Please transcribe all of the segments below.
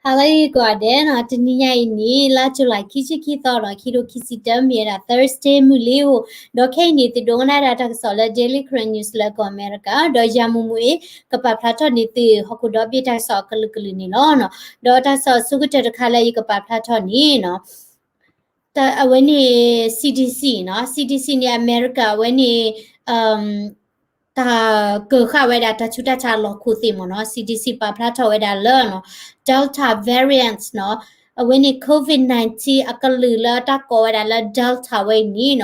ဟါလၢဂ့ၤကိးဂၤဒဲးနီၤ, တနံၤညါအံၤန့ၣ် လါ July ခံဆံခံသီဒီး ခံကထိခံဆံတၢ မ့ၢ်ဝဲဒၣ် Thursday မုၢ်လ့ဧိၤ, ဒီးခဲအံၤန့ၣ် သုဒိကနၣ်ဝဲဒၣ်တၢ်ကစီၣ်လၢ Daily Karen News လၢကီၢ်အမဲရကၤ, ဒီးယၤမူးမူးအ့ၣ် ကပာ်ဖျါထီၣ်န့ၢ်သုဟီၣ်ခိၣ်ဒီဘ့ၣ်တၢ်ကစီၣ်အကလုာ်ကလုာ်န့ၣ်လီၤ. ဒီးတၢ်ကစီၣ်အဆိကတၢၢ်တခါလၢယကပာ်ဖျါထီၣ်န့ၣ်နီၤ အဝဲန့ၣ် C D C နီၤ, C D C န့ၣ် အမဲရကၤ အဝဲန့ၣ် တၢ်ကၢၤဃာ်ဝဲဒၣ်တၢ်ဆူးတၢ်ဆါအလီၢ်ခိၣ်သ့ၣ်မ့ၢ်နီၤ, C D C ပာ်ဖျါထီၣ်ဝဲဒၣ်လၢနီၤ Delta variant နီၤ, အဝဲန့ၣ် COVID nineteen အကလုာ်လၢတၢ်ကိးဝဲဒၣ်လၢ Delta ဝဲအံၤန့ၣ်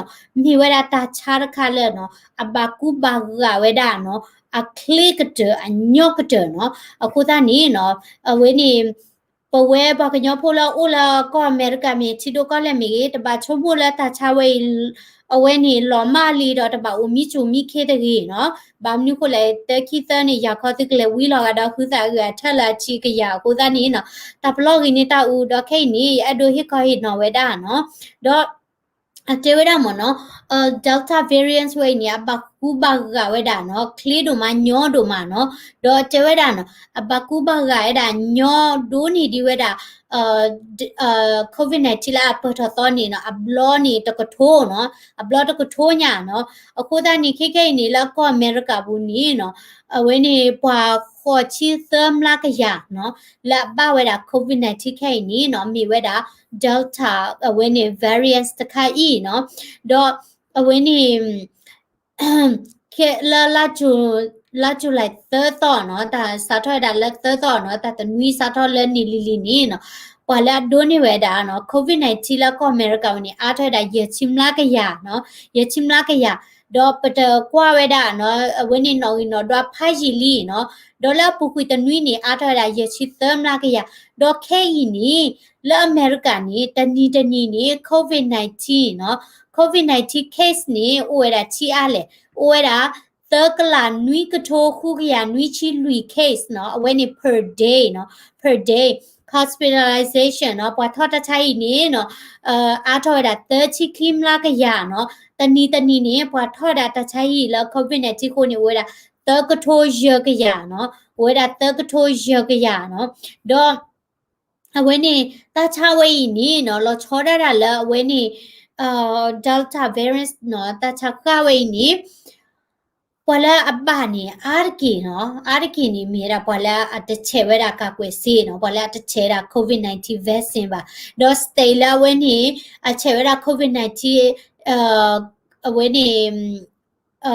နီၤ, မ့ၢ်ဝဲဒၣ်တၢ်ဆါတခါလၢနီၤ အဘၣ်ကူဘၣ်ဂာ်ဝဲဒၣ်နီၤ အချ့ကတၢၢ်အညီကတၢၢ်နီၤ, အဃိသတးန့ၣ်နီၤ အဝဲန့ၣ် ပဝဲပှၤကညီဖိလၢအိၣ်လၢကီၢ်အမဲရကၤမ့ၢ်ဂ့ၤ ထံဒိၣ်ကီၢ်လဲၢ်မ့ၢ်ဂ့ၤ တဘၣ်ဆိကမိၣ်လၢတၢ်ဆါဝဲအံၤ အဝဲန့ၣ်လီၤမၢ်လံဒီးတဘၣ်အိၣ်မံစူၣ်မံခ့တဂ့ၤနီၤ, ဘၣ်မနုၤဃိလဲၣ် တၢ်ခံသၢန့ၣ် ယၤခီသုကလဲၤဝံလီၤဂာ်ဒီးဃုသးအဂ့ၢ်အထၢၣ်လၢအဆံးကယၤအဃိသတးန့ၣ်နီၤ တၢ်ပလီၢ်ဂ့ၤန့ၢ်တၢ်အူဒီးခဲအံၤန့ၣ် ယအဲၣ်ဒိးဟ့ၣ်ခီဟ့ၣ်နီၤဝဲဒၣ်နီၤ, ဒီး အတဲဝဲဒၣ်မ့ၢ်နီၤ Delta variant ဝဲအံၤန့ၣ် အဘၣ်ကူဘၣ်ဂာ်ဝဲဒၣ်နီၤ ချ့ဒိၣ်မးညီဒိၣ်မးနီၤ, ဒီးတဲဝဲဒၣ်နီၤ အဘၣ်ကူဘၣ်ဂာ်ဝဲဒၣ်ညီဒိၣ်န့ၢ်ဒံးဝဲဒၣ် COVID nineteen လၢအပၢၢ်ထီၣ်သီန့ၣ်နီၤ အဘျီန့ၣ်တကထိနီၤ, အဘျီတကထိညါနီၤ, အဃိသတးန့ၣ် ခဲခဲအံၤန့ၣ် လၢကီၢ်အမဲရကၤပူၤန့ၣ်နီၤ အဝဲန့ၣ်ပှၤဃိးဆံသၢမျးကယၤနီၤ လၢအဘၣ်ဝဲဒၣ် COVID nineteen ခဲအံၤန့ၣ်နီၤ မ့ၢ်ဝဲဒၣ် Delta အဝဲန့ၣ် variant တခါအံၤနီၤ, ဒီးအဝဲန့ၣ် ခဲလၢ လါ July သၢသီနီၤ တၢ်စးထီၣ်ဝဲဒၣ်လၢသၢသီနီၤ တၢ်တနွံစးထီၣ်လၢန့ၣ်လံၤလံၤန့ၣ်နီၤ ပှၤလၢအဒိးန့ၢ်ဝဲဒၣ်နီၤ COVID nineteen လၢကီၢ်အမဲရကၤဝဲန့ၣ် အါထီၣ်ဝဲဒၣ်ယဲၢ်ဆံမျးကယၤနီၤ ယဲၢ်ဆံမျးကယၤ, ဒီးပတကွၢ်ဝဲဒၣ်နီၤ အဝဲန့ၣ်နီၣ်ဂံၢ်နီၣ်ဒွးဖးယံာ်လံနီၤ, ဒီးလၢအပူၤကွံာ်တနွံန့ၣ် အါထီၣ်ဝဲဒၣ်ယဲၢ်ဆံသၢမျးကယၤ, ဒီးခဲအံၤန့ၣ် လၢအမဲရကၤန့ၣ် တနံၤတနံၤန့ၣ် COVID nineteen နီၤ COVID nineteen case န့ၣ် အိၣ်ဝဲဒၣ်ဆံးအါလဲၣ်, အိၣ်ဝဲဒၣ် သၢကလးနွံကထိဃုကယၤနွံဆံလွံၢ် case နီၤ အဝဲန့ၣ် per day နီၤ per day, hospitalization နီၤ ပှၤထီၣ်တၢ်ဆါဟံၣ်န့ၣ်နီၤ အါထီၣ်ဝဲဒၣ်သၢဆံခံမျးကယၤနီၤ, တနံၤတနံၤန့ၣ် ပှၤထီၣ်ဒၣ်တၢ်ဆါဟံၣ်လၢ COVID nineteen အဃိန့ၣ် အိၣ်ဝဲဒၣ်သၢကထိယဲၢ်ကယၤနီၤ, အိၣ်ဝဲဒၣ်သၢကထိယဲၢ်ကယၤနီၤ, ဒီး အဝဲန့ၣ် တၢ်ဆါဝဲအံၤန့ၣ်နီၤ လီၤဆီဒၣ်တၢ်လၢအဝဲန့ၣ် Delta variant နီၤ တၢ်ဆါဃၣ်ဝဲအံၤန့ၣ် ပှၤလၢအဘၣ်န့ၣ် အါတက့ၢ်နီၤ အါတက့ၢ်န့ၣ် မ့ၢ်ဝဲဒၣ်ပှၤလၢအတဆဲးဝဲဒၣ် ကာကွယ်ဆေး နီၤ ပှၤလၢအတဆဲးဝဲဒၣ် COVID nineteen vaccine ဘၣ်, ဒီး state လၢအဝဲန့ၣ် အဆဲးဝဲဒၣ် COVID nineteen အဝဲန့ၣ်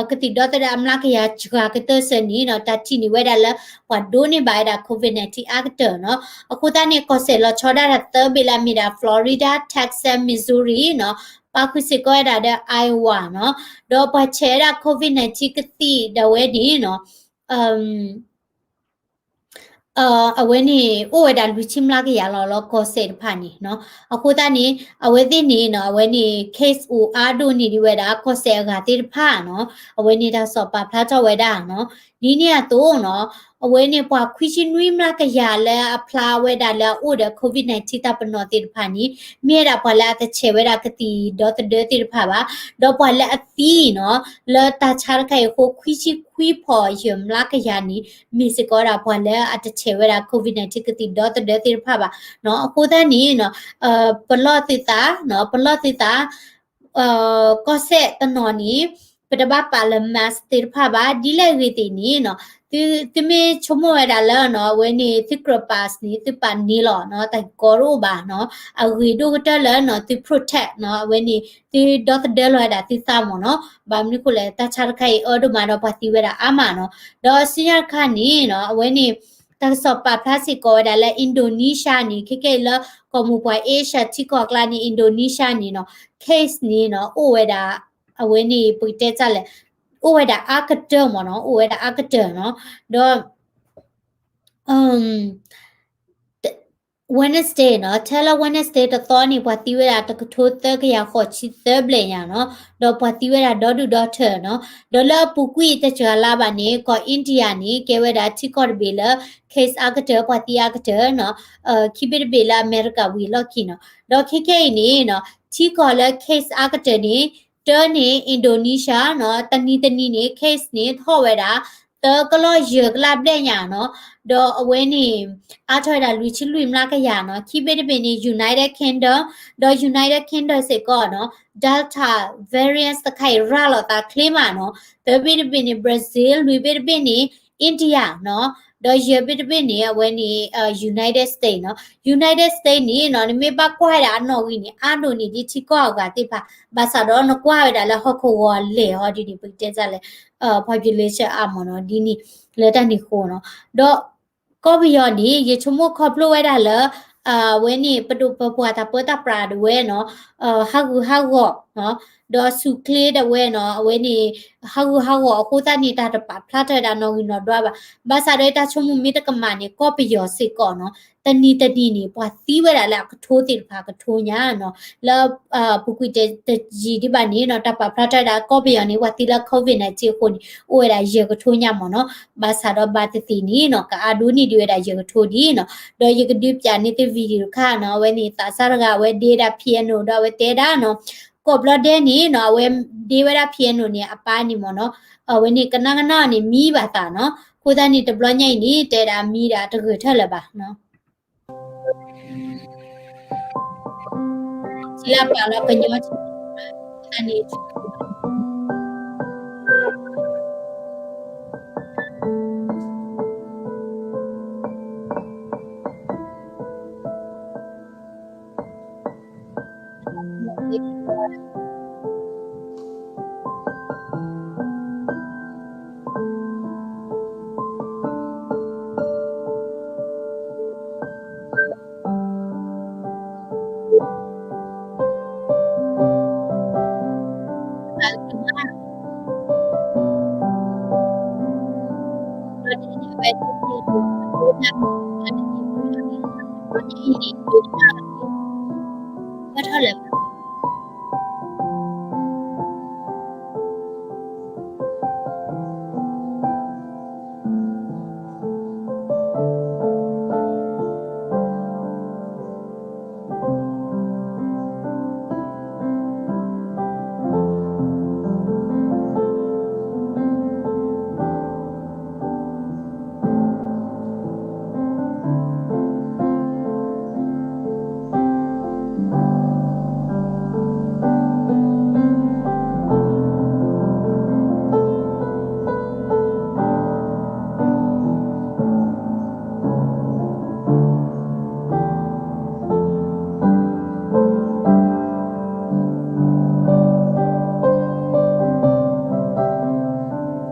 ကသံၣ်ဒီသဒၢအမျးကယၤစှၤကတၢၢ်စၢၤန့ၣ်နီၤ တၢ်ထံၣ်န့ၢ်ဝဲဒၣ်လၢ ပှၤဒိးန့ၢ်ဘၣ်ဝဲဒၣ် COVID nineteen အါကတၢၢ်နီၤ, အဃိသတးန့ၣ် ကီၢ်စဲၣ်လီၤဆီဒၣ်တၢ်သၢဘ့ၣ်လၢအမ့ၢ်ဒၣ် Florida, Texas, Missouri နီၤ ပာ်ဃုာ်စ့ၢ်ကီးဝဲဒၣ်ဒီး Iowa နီၤ, ဒီးပှၤဆဲးဝဲဒၣ် COVID nineteen ကသံၣ်ဒၣ်ဝဲန့ၣ်နီၤ အဝဲန့ၣ် အိၣ်ဝဲဒၣ်လွံၢ်ဆံမျးကယၤလီၤလၢကီၢ်စဲၣ်တဖၣ်န့ၣ်နီၤ, အဃိသတးန့ၣ် အဝဲသ့ၣ်န့ၣ်နီၤ အဝဲန့ၣ် case အိၣ်အါဒိၣ်န့ၢ်ဒံးဝဲဒၣ် ကီၢ်စဲၣ်အဂၤသ့ၣ်တဖၣ်နီၤ, အဝဲန့ၣ်တၢ်ကစီၣ်ပာ်ဖျါထီၣ်ဝဲဒၣ်နီၤ, ဒ်န့ၣ်အသိးနီၤ အဝဲန့ၣ်ပှၤခွံဆံနွံမျးကယၤလၢအဖျါဝဲဒၣ်လၢအအိၣ်ဒီး COVID nineteen တၢ်ပနီၣ်သ့ၣ်တဖၣ်န့ၣ် မ့ၢ်ဝဲဒၣ်ပှၤလၢအတဆဲးဝဲဒၣ်ကသံၣ်ဒီသဒၢသ့ၣ်တဖၣ်ဘၣ်, ဒီးပှၤလၢအသံနီၤ လၢတၢ်ဆါတခါအံၤအဃိ ခွံဆံခွံဖီၣ်ယဲၢ်မျးကယၤန့ၣ် မ့ၢ်စ့ၢ်ကီးဝဲဒၣ်ပှၤလၢအတဆဲးဝဲဒၣ် COVID nineteen ကသံၣ်ဒီသဒၢသ့ၣ်တဖၣ်ဘၣ်နီၤ, အဃိသတးန့ၣ်နီၤ ပလီၢ်သုသးနီၤ ပလီၢ်သုသး ကီၢ်စဲၣ်တနီၤန့ၣ် ပတဘၣ်ပာ်လၢ mask သ့ၣ်တဖၣ်ဘၣ်, ဒ်လဲၣ်အဂ့ၢ်သ့ၣ်န့ၣ်နီၤ သုမ့ၢ်ဆိကမိၣ်ဝဲဒၣ်လၢနီၤ အဝဲန့ၣ် သုကြၢး pass န့ၣ် သုပာ်န့ၢ်လီၤနီၤ တၢ်ဂ့ၢ်ကီတအိၣ်ဘၣ်နီၤ, အဂ့ၢ်ဒိၣ်ကတၢၢ်လၢနီၤ သု protect နီၤ အဝဲန့ၣ် သုဒီသဒၢလီၤဝဲဒၣ်သုသးမ့ၢ်နီၤ, ဘၣ်မနုၤဃိလဲၣ် တၢ်ဆါတခါအံၤအၢဒိၣ်မးဒီးပှၤသံဝဲဒၣ်အါမးနီၤ, ဒီးဆူညါတခါန့ၣ်နီၤ အဝဲန့ၣ် တၢ်ကစီၣ်ပာ်ဖျါစ့ၢ်ကီးဝဲဒၣ်လၢ Indonesia န့ၣ် ခဲကဲအံၤလၢကီၢ်မိၢ်ပှၢ် Asia ထံကီၢ်အကျါန့ၣ် Indonesia န့ၣ်နီၤ case န့ၣ်နီၤ အိၣ်ဝဲဒၣ် အဝဲန့ၣ် ပကတဲတၢ်လဲၣ် အိၣ်ဝဲဒၣ်အါကတၢၢ်မ့ၢ်နီၤ အိၣ်ဝဲဒၣ်အါကတၢၢ်နီၤ, ဒီး Wednesday နီၤ ထဲလၢ Wednesday တသီန့ၣ် ပှၤသံဝဲဒၣ်တကထိသၢကယၤဃိးဆံသၢဘျဲၣ်ညါနီၤ, ဒီးပှၤသံဝဲဒၣ်ဒီဒူၣ်ဒီထၢၣ်နီၤ, ဒီးလၢအပူၤကွံာ်တစှၤလါဘၣ်န့ၣ် ကီၢ် India န့ၣ် ကဲဝဲဒၣ်ထံကီၢ်တဘ့ၣ်လၢ case အါကတၢၢ် ပှၤသံအါကတၢၢ်နီၤ, ခံဘ့ၣ်တဘ့ၣ်လၢအမဲရကၤဝံၤအလီၢ်ခံနီၤ, ဒီးခဲခဲအံၤန့ၣ်နီၤ ထံကီၢ်လၢ case အါကတၢၢ်န့ၣ် တၢန့ၣ် Indonesia နီၤ, တနံၤတနံၤန့ၣ် case န့ၣ် ထီၣ်ဝဲဒၣ် သၢကလီၢ်ယဲၢ်ကလးဘျဲၣ်ညါနီၤ, ဒီးအဝဲန့ၣ် အါထီၣ်ဝဲဒၣ်လွံၢ်ဆံလွံၢ်မျးကယၤနီၤ, ခံဘ့ၣ်တဘ့ၣ်န့ၣ် United Kingdom, ဒီး United Kingdom စ့ၢ်ကီးနီၤ, Delta variant တခါအံၤရၤလီၤသးချ့မးနီၤ, သၢဘ့ၣ်တဘ့ၣ်န့ၣ် Brazil, လွံၢ်ဘ့ၣ်တဘ့ၣ်န့ၣ် India နီၤ, ဒီးယဲၢ်ဘ့ၣ်တဘ့ၣ်န့ၣ် အဝဲန့ၣ် United States နီၤ, United States န့ၣ်နီၤ နမ့ၢ်ဘၣ်ကွၢ်ဝဲဒၣ်အနီၣ်ဂံၢ်န့ၣ် အါဒိၣ်န့ၢ်ဒ်ထံကီၢ်အဂၤသ့ၣ်တဖၣ်, ဘၣ်ဆၣ်ဒီးနကွၢ်ဝဲဒၣ်လၢဟီၣ်ခိၣ်ဂီၤလဲၢ်ဟီဒ်န့ၣ် ပကတဲတၢ်လဲၣ် population အါမးနီၤ ဒ်န့ၣ် လၢတၢ်န့ၣ်အဃိနီၤ, ဒီး ကီၢ်ပယီၤန့ၣ် ယဆိကမိၣ်ခီဖျိဝဲဒၣ်လၢ အဝဲန့ၣ် ပဒိၣ်ပပှၢ်တၢ်ပၢတၢ်ပြးဒၣ်ဝဲနီၤ, ဟးဂူာ်ဟးဂီၤ ဒီးဆူၣ်ချ့ဒၣ်ဝဲနီၤ, အဝဲန့ၣ် ဟးဂူာ်ဟးဂီၤအဃိသတးန့ၣ် တၢ်တပာ်ဖျါထီၣ်ဝဲဒၣ်နီၣ်ဂံၢ်နီၣ်ဒွးဘၣ်, ဘၣ်ဆၣ်ဒီးတၢ်ဆိကမိၣ်မ့ၢ်တကမၣ်န့ၣ် ကီၢ်ပယီၤစ့ၢ်ကီးနီၤ တနံၤတနံၤန့ၣ် ပှၤသံဝဲဒၣ်လၢအကထိသ့ၣ်တဖၣ်ကထိညါနီၤ, လၢ ပူၤကွံာ်တယံာ်ဒံးဘၣ်န့ၣ်နီၤ တၢ်ပာ်ဖျါထီၣ်ဝဲဒၣ်ကီၢ်ပယီၤန့ၣ် ပှၤသံလၢ COVID nineteen အဃိန့ၣ် အိၣ်ဝဲဒၣ်ယဲၢ်ကထိညါမးနီၤ, ဘၣ်ဆၣ်ဒီးဘၣ်သ့ၣ်သ့ၣ်န့ၣ်နီၤ ကအါဒိၣ်န့ၢ်ဒံးဝဲဒၣ်ယဲၢ်ကထိဒံးနီၤ, ဒီးယကဒုးပျးန့ၢ်သု video တခါနီၤ, အဝဲန့ၣ်သးစၢ်တဂၤအဝဲဒ့ဝဲဒၣ် piano ဒီးအဝဲတဲဒၣ်နီၤ, ကိးဘျီဒဲးန့ၣ်နီၤ အဝဲဒ့ဝဲဒၣ် piano န့ၣ် အပၢ်န့ၣ်မးနီၤ, အဝဲန့ၣ်ကနၣ်ကနၣ်န့ၣ်မံဘၣ်သးနီၤ, အဃိသတးန့ၣ် တဘျီညါအံၤန့ၣ် တဲဒၣ်မံဒၣ်တဂ့ၤထၢၣ်လၢၤဘၣ်နီၤ လၢပာ်လီၤကညီန့ၣ် လီၤသးအုးဒိၣ်မးနီၤ, လီၤသ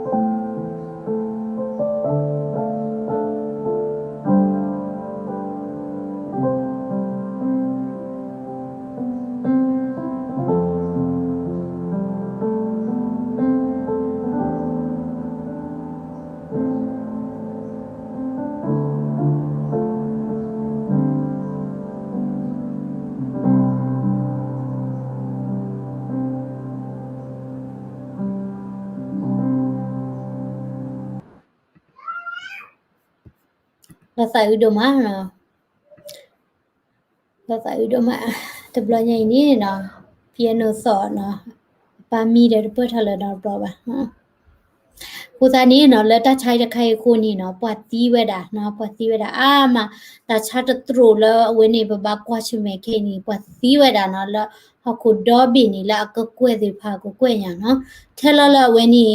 းအုးဒိၣ်မး, တဘျီညါအံၤန့ၣ်နီၤ, piano သီၣ်နီၤ, အပၢ်မံဒီးတပၢၢ်ထီၣ်လၢၤနီတဘျီဘၣ်. အဃိသတးန့ၣ်နီၤ လၢတၢ်ဆါတခါအံၤအဃိန့ၣ်နီၤ ပှၤသံဝဲဒၣ်နီၤ, ပှၤသံဝဲဒၣ်အါမး, တၢ်ဆါတသရိာ်လၢအဝဲန့ၣ် ပဘၣ်ကွၢ်ဆၢၣ်မဲာ်ခဲအံၤန့ၣ် ပှၤသံဝဲဒၣ်နီၤ, လၢဟီၣ်ခိၣ်ဒီဘ့ၣ်န့ၣ် လၢအကကွဲၢ်သ့ၣ်တဖၣ်ကကွဲၢ်ညါနီၤ, ထဲလီၤလၢအဝဲန့ၣ်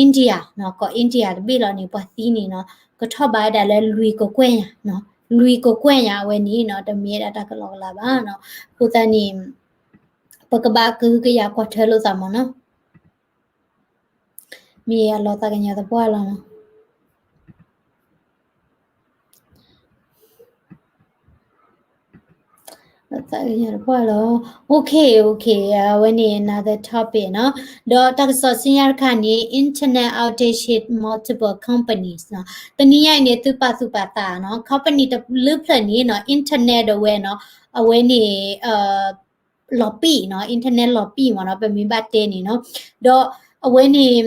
India နီၤ, ကီၢ် India တဘ့ၣ်လီၤန့ၣ် ပှၤသံန့ၣ်နီၤ ကထီၣ်ဘးဝဲဒၣ်လၢလွံၢ်ကကွဲၢ်ညါနီၤ, လွံၢ်ကကွဲၢ်ညါအဝဲန့ၣ်နီၤ တမ့ၢ်ဝဲဒၣ်တၢ်ကလီကလီဘၣ်နီၤ, အဃိသတးန့ၣ် ပကဘၣ်ကဟုကယာ်ကွၢ်ထွဲလိာ်သးမးနီၤ, မ့ၢ်အလီၤသးကညီၤသပှၢ်လီၤနီၤ. သးကညီၤတပှၢ်လီၤ. Okay, okay, အဝဲန့ၣ် another topic နီၤ. ဒီးတၢ်ကစီၣ်ဆူညါတခါန့ၣ် internet outage hit multiple companies နီၤ. တနံၤညါအံၤန့ၣ် သုပာ်သူၣ်ပာ်သးနီၤ, company တဘျုးဖျၢၣ်န့ၣ်နီၤ internet ဒၣ်ဝဲနီၤ, အဝဲန့ၣ် လီၤပံာ်နီၤ, internet လီၤပံာ်မ့ၢ်နီၤ, ပမ့ၢ်ဘၣ်တဲန့ၣ်နီၤ. ဒီးအဝဲန့ၣ်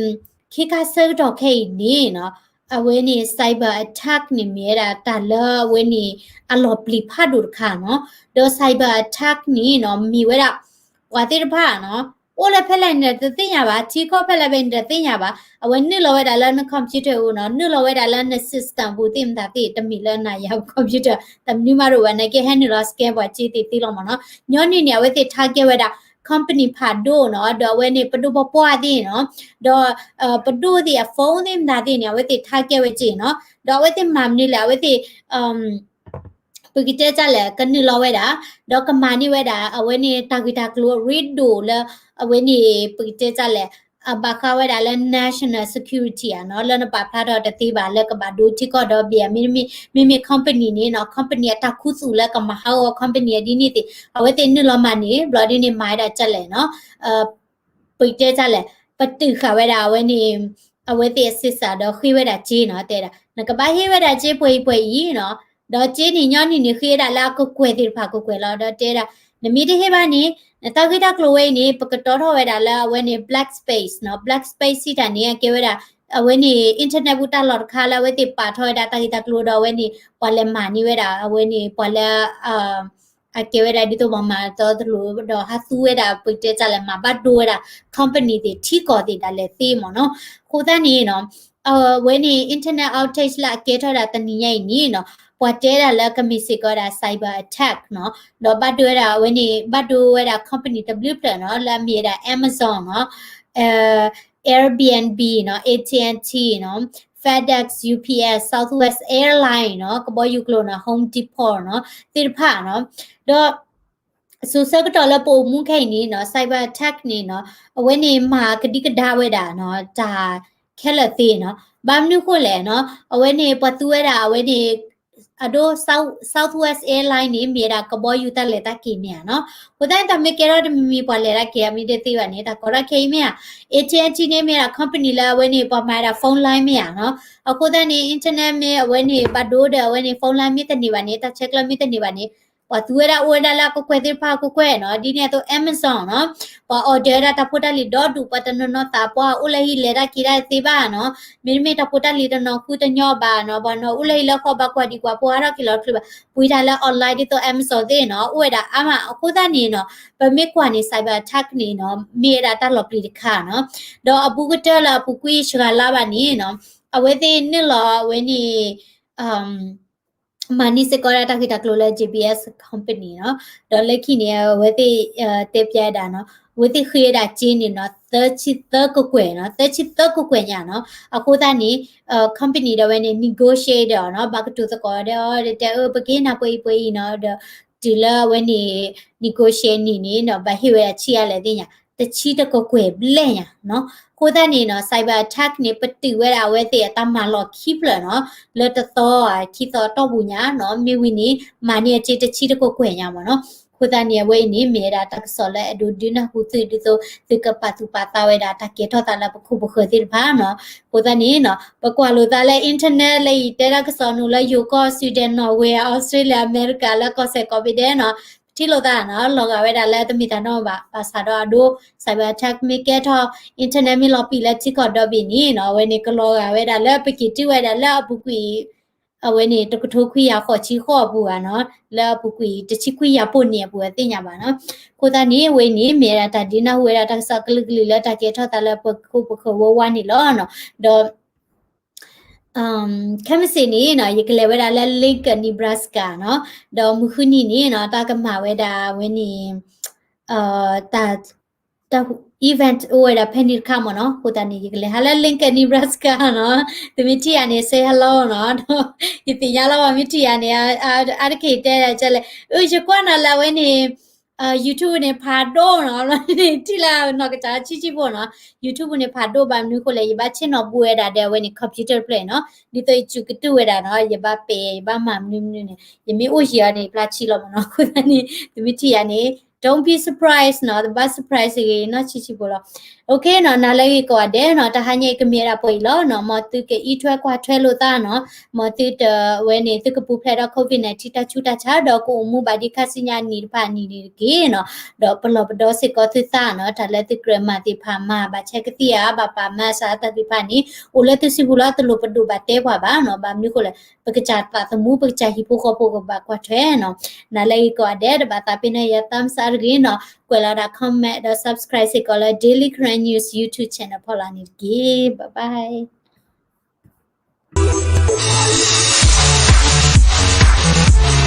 ခ့ခါဆၢကတီၢ်ခဲအံၤန့ၣ်နီၤ, အဝဲန့ၣ် cyber attack န့ၣ် မ့ၢ်ဝဲဒၣ်တၢ်လၢအဝဲန့ၣ် အလီၤပျံၤဖးဒိၣ်တခါနီၤ. ဒီး cyber attack န့ၣ်နီၤ မ့ၢ်ဝဲဒၣ် ပှၤသ့ၣ်တဖၣ်နီၤ အိၣ်လၢဖဲလဲၣ်န့ၣ်တသ့ၣ်ညါဘၣ်, ထံကီၢ်ဖဲလဲၣ်ဖဲန့ၣ်တသ့ၣ်ညါဘၣ်, အဝဲနုာ်လီၤဝဲဒၣ်လၢန computer အပူၤနီၤ, နုာ်လီၤဝဲဒၣ်လၢန system ပူၤသ့ၣ်မတၤသ့ၣ် တမ့ၢ်လၢနၤယၤ computer တမနုၤမးတအိၣ်ဘၣ်, နကဟဲနုာ်လီၤ scan ပှၤစ့သ့ၣ်သ့လီၤမ့ၢ်နီၤ. ညီနုၢ်န့ၣ် အဝဲသ့ၣ် target ဝဲဒၣ် company ဖးဒိၣ်နီၤ, ဒီးအဝဲန့ၣ် ပဒိၣ်ပပှၢ်သ့ၣ်နီၤ, ဒီး ပဒိၣ်သ့ၣ်အ phone သ့ၣ်မတၤသ့ၣ်န့ၣ် အဝဲသ့ၣ် target ဝဲစ့နီၤ, ဒီးအဝဲသ့ၣ်မၤမနုၤလဲၣ်, အဝဲသ့ၣ် ပကတဲတၢ်လဲၣ် ကနုာ်လီၤဝဲဒၣ်, ဒီးကမၤန့ၢ်ဝဲဒၣ် အဝဲန့ၣ်တၢ်ဂ့ၢ်တၢ်ကျိၤအရ့ဒိၣ်လၢ အဝဲန့ၣ် ပကတဲတၢ်လဲၣ် အဘၣ်ဃးဝဲဒၣ်လၢ national security ဧါနီၤ, လၢနပာ်ဖျါထီၣ်တသ့ဘၣ် လၢကဘၣ်ဒိထံကီၢ်ဒီဘ့ၣ်ဧါ, မ့မ့ၢ် မ့မ့ၢ် company န့ၣ်နီၤ, company အတၢ်ခူသူၣ်လၢကမၤဟးဂီၤ company အဒ်န့ၣ်သ့ၣ် အဝဲသ့ၣ်နုာ်လီၤမၤန့ၢ် ဘျီဒ်န့ၣ် မၤဝဲဒၣ်တၢ်လဲၣ်နီၤ ပကတဲတၢ်လဲၣ် ပတုာ်ဃာ်ဝဲဒၣ်အဝဲန့ၣ် အဝဲသ့ၣ်အ system ဒီးဃ့ဝဲဒၣ်စ့နီၤ, တဲဒၣ် နကဘၣ်ဟ့ၣ်ဝဲဒၣ်စ့ပှဲၤအံၤပှဲၤအံၤနီၤ, ဒီးစ့န့ၣ် ညီနုၢ်န့ၣ် ဃ့ဝဲဒၣ်လၢအကကွဲၢ်သ့ၣ်တဖၣ်ကကွဲၢ်လီၤ, ဒီးတဲဒၣ် နမ့ၢ်တဟ့ၣ်ဘၣ်န့ၣ် နတၢ်ဂ့ၢ်တၢ်ကျိၤဝဲအံၤန့ၣ် ပကတီထီၣ်ဝဲဒၣ်လၢအဝဲန့ၣ် black space နီၤ, black space စံးတၢ်န့ၣ် အကဲဝဲဒၣ် အဝဲန့ၣ် internet ပူၤတၢ်လီၢ်တခါလၢအဝဲသ့ၣ်ပာ်ထီၣ်ဝဲဒၣ်တၢ်ဂ့ၢ်တၢ်ကျိၤဒီးအဝဲန့ၣ် ပှၤလဲၤမၤန့ၢ်ဝဲဒၣ် အဝဲန့ၣ် ပှၤလၢ အကဲဝဲဒၣ်ဒ်သိးပှၤမၤသီသလိာ် ဒီးဟးသူဝဲဒၣ် ပကတဲတၢ်လဲၣ် မၤဘၣ်ဒိဝဲဒၣ် company သ့ၣ် ထံကီၢ်သ့ၣ်ဒၣ်လဲာ်သ့မ့ၢ်နီၤ. အဃိသတးန့ၣ်နီၤ အဝဲန့ၣ် internet outage လၢအကဲထီၣ်ဒၣ်တနံၤညါအံၤန့ၣ်နီၤ ပှၤတဲဒၣ်လၢကမ့ၢ်စ့ၢ်ကီးဝဲဒၣ် cyber attack နီၤ, ဒီးဘၣ်ဒိဝဲဒၣ်အဝဲန့ၣ် ဘၣ်ဒိဝဲဒၣ် company တဘျုးဖျၢၣ်နီၤ လၢအမ့ၢ်ဝဲဒၣ် Amazon နီၤ Airbnb နီၤ, A T and T နီၤ, FedEx, U P S, Southwest Airline နီၤ, ကဘီယူၤကျိၤနီၤ, Home Depot နီၤ, သ့ၣ်တဖၣ်နီၤ, ဒီး စိၤဆၢကတီၢ်လၢပအိၣ်မူခဲအံၤန့ၣ်နီၤ cyber attack န့ၣ်နီၤ အဝဲန့ၣ်မၤကဒံကဒါဝဲဒၣ်နီၤ တၢ်ခဲလၢာ်သ့နီၤ, ဘၣ်မနုၤဃိလဲၣ်နီၤ အဝဲန့ၣ် ပှၤသူဝဲဒၣ်အဝဲန့ၣ် အဒိ South- Southwest Airline န့ၣ် မ့ၢ်ဝဲဒၣ်ကဘီယူၤတၢ်လဲၤတၢ်က့ၤမ့ၢ်ဧါနီၤ, အဃိသတးန့ၣ် တၢ်မ့ၢ်ကဲထီၣ်တမံၤမံၤ ပှၤလဲၤတၢ်က့ၤအမ့ၢ်တသ့ဘၣ်န့ၣ် တၢ်ကီတၢ်ခဲအံၤမ့ၢ်ဧါ, A T and T န့ၣ် မ့ၢ်ဝဲဒၣ် company လၢအဝဲန့ၣ် ပှၤမၤဝဲဒၣ် phone line မ့ၢ်ဧါနီၤ, အဃိသတးန့ၣ် internet မ့ၢ်အဝဲန့ၣ် ဘၣ်ဒိဒီး အဝဲန့ၣ် phone line မ့ၢ်တန့ၢ်ဘၣ်န့ၣ် တၢ်ဆဲးကျၢမ့ၢ်တန့ၢ်ဘၣ်န့ၣ် ပှၤသူဝဲဒၣ်အိၣ်ဝဲဒၣ်လၢအကကွဲၢ်သ့ၣ်တဖၣ်အကကွဲၢ်နီၤ, ဒ်န့ၣ်အသိး Amazon နီၤ, ပှၤ order ဝဲဒၣ်တၢ်ဖိတၢ်လံၤဒီဒူၣ် ပှၤတနီၤနီၤသးပှၢ်အိၣ်လၢဟံၣ်လဲၤတၢ်က့ၤတၢ်သ့ဘၣ်နီၤ, မ့တမ့ၢ်တၢ်ဖိတၢ်လံၤတနီၤဃုတညီဘၣ်နီၤ, ပှၤနီၤအိၣ်လၢဟံၣ်လၢဃီဘၣ်ကွၢ်ဒံးကွၢ်ဖိအါထီၣ်က့ၤလီၤချုးဘၣ်, ပှ့ၤတၢ်လၢ online ဒ်သိး Amazon သ့ၣ်နီၤ အိၣ်ဝဲဒၣ်အါမး, အဃိသတးန့ၣ်နီၤ ပမ့ၢ်ကွၢ်န့ၣ် cyber attack န့ၣ်နီၤ မ့ၢ်ဝဲဒၣ်တၢ်လီၤပျံၤတခါနီၤ, ဒီးအပူၤကတၢၢ်လၢအပူၤကွံာ်စှၤလါဘၣ်န့ၣ်နီၤ အဝဲသ့ၣ်နုာ်လီၤအဝဲန့ၣ် မၤန့ၢ်စ့ၢ်ကီးဒၣ်တၢ်ဂ့ၢ်တၢ်ကျိၤလၢ J B S company နီၤ, ဒီးလၢခံန့ၣ် အဝဲသ့ၣ်တဲဖျါဝဲဒၣ်နီၤ အဝဲသ့ၣ်ဃ့ဝဲဒၣ်စ့န့ၣ်နီၤ သၢဆံသၢကကွဲၢ်နီၤ, သၢဆံသၢကကွဲၢ်ညါနီၤ, အဃိသတးန့ၣ် company ဒီးဝဲန့ၣ် negotiate ဒီးနီၤ ဘၣ်ကတိၤသကိးဒီး တဲအၢ ပကဟ့ၣ်နၤပှဲၤအံၤပှဲၤအံၤနီၤ, ဒီးတုၤလၢအဝဲန့ၣ် negotiate န့ၣ်န့ၣ်နီၤ ဘၣ်ဟ့ၣ်ဝဲဒၣ်ဆံးအါလဲၣ်သ့ၣ်ညါ တဆံတကကွဲၢ်ဘျဲၣ်ညါနီၤ, အဃိသတးန့ၣ်နီၤ cyber attack န့ၣ် ပတုာ်ဝဲဒၣ်အဝဲသ့ၣ်အတၢ်မၤလီၢ်ခံဖျၢၣ်နီၤ, လၢတသီခံသီတီၢ်ပူၤညါနီၤ, မ့ၢ်ဝံၤန့ၣ် မၤန့ၢ်အစ့တဆံတကကွဲၢ်ညါမ့ၢ်နီၤ, အဃိသတးန့ၣ် အဝဲအံၤန့ၣ် မ့ၢ်ဝဲဒၣ်တၢ်ကစီၣ်လၢအဲၣ်ဒိးဒုးနၢ်ဟူသုဒ်သိး သုကပာ်သူၣ်ပာ်သးဝဲဒၣ်တၢ်ကဲထီၣ်သးလၢပခိၣ်ပဃၢၤသ့ၣ်တဖၣ်နီၤ, အဃိသတးန့ၣ်နီၤ ပကွၢ်လိာ်သးလၢ internet လၢအံၤတဲဒၣ်ကစီၣ်နုာ်လၢယိၤကီၢ် Sweden, Norway, Australia, America လၢကီၢ်စဲၣ်ကိးဘ့ၣ်ဒဲးနီၤ, ပထံၣ်လိာ်သးနီၤ လီၤဂာ်ဝဲဒၣ်လၢတမ့ၢ်တၢ်နီတမံၤဘၣ်, ဘၣ်ဆၣ်ဒီးအဒိ cyber attack မ့ၢ်ကဲထီၣ် internet မ့ၢ်လီၤပံာ်လၢထံကီၢ်ဒီဘ့ၣ်န့ၣ်နီၤ အဝဲန့ၣ်ကလီၤဂာ်ဝဲဒၣ်လၢပက့ၤတုၤဝဲဒၣ်လၢအပူၤကွံာ် အဝဲန့ၣ် တကထိခွံကယၤဃိးဆံဃိးအပူၤဘၣ်နီၤ, လၢအပူၤကွံာ်တဆံခွံကယၤပိာ်န့ၢ်အပူၤအသ့ၣ်ညါဘၣ်နီၤ, အဃိသတးန့ၣ် အဝဲအံၤန့ၣ် မ့ၢ်ဝဲဒၣ်တၢ်ဒုးနၢ်ဟူဝဲဒၣ်တၢ်ကစီၣ်ကလုာ်ကလုာ်လၢတၢ်ကဲထီၣ်သးလၢပခိၣ်ပဃၢၤဝဲဝါန့ၣ်လီၤနီၤ, ဒီး ခဲမုၢ်ဆ့ၣ်န့ၣ်နီၤ ယကလဲၤဝဲဒၣ်လၢ Lincoln, Nebraska နီၤ, ဒီးမုၢ်ဃုနံၤန့ၣ်နီၤ တၢ်ကမၤဝဲဒၣ်ဝဲန့ၣ် တၢ် event အိၣ်ဝဲဒၣ်ဖဲန့ၣ်တခါမ့ၢ်နီၤ, အဃိသတးန့ၣ် ယကလဲၤဟးလၢ Lincoln, Nebraska နီၤ, သုမ့ၢ်ထံၣ်ယၤန့ၣ် say hello နီၤ, ယသ့ၣ်ညါလီၤ ပှၤမ့ၢ်ထံၣ်ယၤန့ၣ် အါတက့ၢ်တဲဒၣ်လဲၣ်, အၢ ယကွၢ်နၤလၢအဝဲန့ၣ် YouTube န့ၣ် ဖးဒိၣ်နီၤ, ထံၣ်လၢနီၢ်ကစၢ်ဆံးဆံးဖိနီၤ, YouTube န့ၣ် ဖးဒိၣ်ဘၣ်မနုၤအဃိလဲၣ်, ယဘၣ်ဆ့ၣ်နီၤဘူးဝဲဒၣ်ဒီးအဝဲန့ၣ် computer တဖျၢၣ်နီၤ, ဒ်သိးယစုကတုၢ်ဝဲဒၣ်နီၤ, ယဘၣ်ပဲာ် ယဘၣ်မၤမနုၤမနုၤန့ၣ် ယမ့ၢ်အိၣ်ယံၤအီၤန့ၣ် ယဖျါဆံးလီၤမ့ၢ်နီၤ, အဃိသတးန့ၣ် သုမ့ၢ်ထံၣ်ယၤန့ၣ် don't be surprised နီၤ, တဘၣ် surprise ဂ့ၤနီၢ်ဆံးဆံးဖိလီၤ. Okay နီၤ, နၤလၢဂ့ၤကိးဂၤဒဲးနီၤ, တဟါညါအံၤကမ့ၢ်ဒၣ်ပှဲၤအံၤလီၤနီၤ, မ်သုကအံးထွဲကွၢ်ထွဲလိာ်သးနီၤ, မ်သုတဝဲန့ၣ် သုကပူၤဖျဲးဒီး COVID nineteen တၢ်ဆူးတၢ်ဆါ ဒီးကအိၣ်မူဘၣ်ဒ်ခါဆူညါအနံၣ်တဖၣ်အနံၣ်န့ၣ်တက့ၢ်နီၤ, ဒီးပလီၢ်ပဒီစ့ၢ်ကီးသုသးနီၤ, တၢ်လၢသုကြၢးမၤသ့ၣ်တဖၣ်မၤ, ဘၣ်ဆဲးကသံၣ်ဧါ, ဘၣ်ပာ် mask အတၢ်သ့ၣ်တဖၣ်န့ၣ် အိၣ်လၢသုစုပူၤလီၤ, တလိၣ်ပဒိၣ်ဘၣ်တဲပှၤဘၣ်နီၤ, ဘၣ်မနုၤဃိလဲၣ် ပကစၢ်သးသမူ ပကစၢ်ဟံၣ်ဖိဃီဖိကဘၣ်ကွၢ်ထွဲနီၤ. နၤလၢဂ့ၤကိးဂၤဒဲး တဘၣ်သးပ့ၤနီၣ်ယၤ thumbs up တဂ့ၤနီၤ, ကွဲးလီၤဒၣ် comment ဒီး subscribe စ့ၢ်ကီးလၢ Daily Karen News YouTube channel ဖီလာ်န့ၣ်တက့ၢ်. Bye bye.